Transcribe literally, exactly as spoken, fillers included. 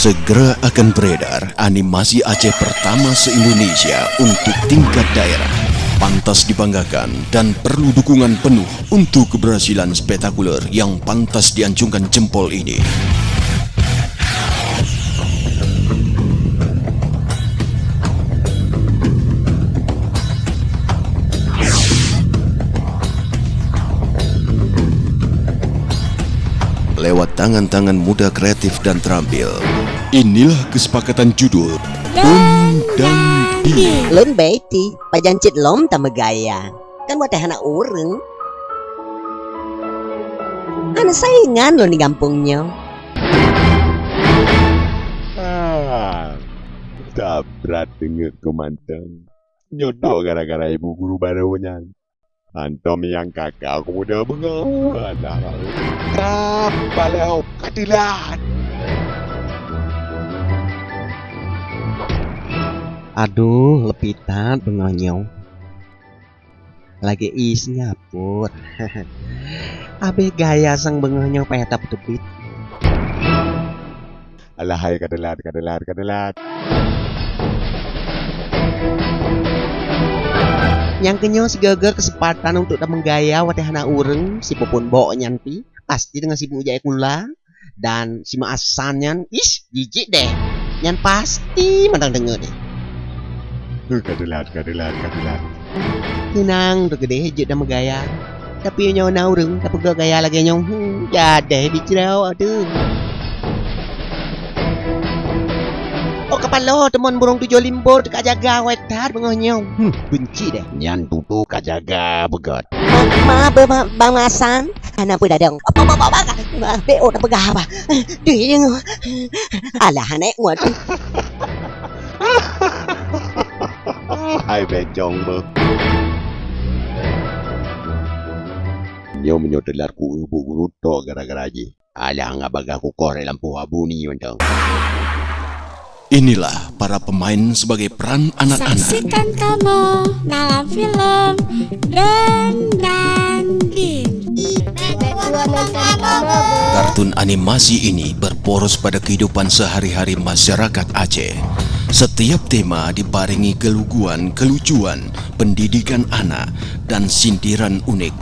Segera akan beredar animasi Aceh pertama se-Indonesia untuk tingkat daerah. Pantas dibanggakan dan perlu dukungan penuh untuk keberhasilan spektakuler yang pantas diancungkan jempol ini. Lewat tangan-tangan muda kreatif dan terampil. Inilah kesepakatan judul Bun dan Bin. Lôn Betty, pajan cit lom tameugaya. Kan watèe hana ureueng. Hana saingan lôn di gampông nyoe. Ah, tabrat deungon keu mantong. Nyoe tok gara-gara ibu guru barô nyan. Hantom nyang ka-ka keu muda beungoh. Alah, ka paleng ka teulat. Aduh, leupie that beungoh nyoe. Lagèe ié Singapura. Abéh gaya sang beungoh nyoe payah tapeuteubiet. Alah hai, ka teulat, ka teulat, ka teulat. Nyang keunyoe sigeugeur keuseumpatan untuk tameugaya watèe hana ureueng, si Puphon Bok nyan pih pasti teungoh sibuk jak sikula, dan si Mak Hasan nyan, ish, jijik deh. Nyan pasti mantong deungoe deh. Ka teulat, ka teulat, ka teulat. Teunang, teukeudeh jeuet tameugaya. Tapi nyoe na ureueng tapeugah gaya lagèe nyoe, hmm, jadeh bicrawa teuh. Oh, kapalo teumon burông tujoh limbor teuka jaga awai that beungoh nyoe. Hmm, beunci deh. Nyan tutoe ka jaga beugöt. Ma, ma, ma, Bang Hasan, hana peue dadong. Apa, apa, apa, apa? Bek ot peugah apa? Deh, alah, aneuk muat. Hai becong beuh. Nyoe meunyoe teulat ku bu guru tok gara-gara jih. Alah ngabagah kukoh rek lampôh abu ni mantong. Inilah para pemain sebagai peran anak-anak. Saksikan kamu dalam film Don dan Din. Kartun animasi ini berporos pada kehidupan sehari-hari masyarakat Aceh. Setiap tema dibarengi keluguan, kelucuan, pendidikan anak, dan sindiran unik.